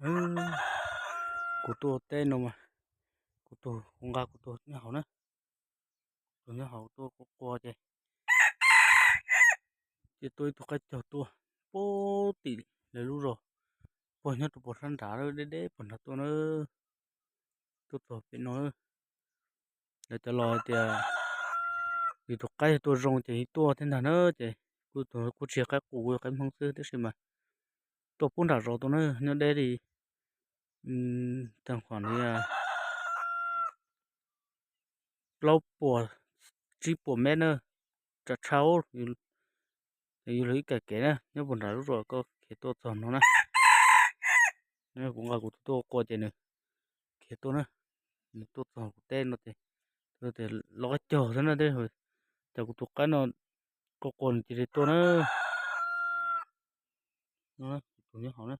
Kuv tuaj teb no mas, kuv tus, kuv nqa kuv tus nyob hauv na, tus nyob hauv tuaj qua qua ces, ces tuaj ib tug qaib cog tuaj pem tim lawv lub zos, puag nyob rau puag sab nrad deb deb puag nrad tuaj na, tuaj txog pem no. Lawv cov laus hais tias yus tus qaib tuaj zoo ces yeej tuaj thiab ntag na, ces kuv tus kuj tsis yog qaib qus, kuv yog qaib Hmoob xwb tab sis mas tuaj pub nram zos tuaj na, nyob deb li, tag qhov li plaub puas tsib puas mev na, tsam tshau, yus los ib kam kev na, nyob puag nram lub zos koj khiav tuaj txog no na. Kuv nqa kuv tus tuaj qua ces nws khiav tuaj na, nws tuaj txog kuv teb no ces, tias los qaib cog xwb na, ces kuv tus qaib no qua qua nws cia li tuaj na. Tus nyob hauv na,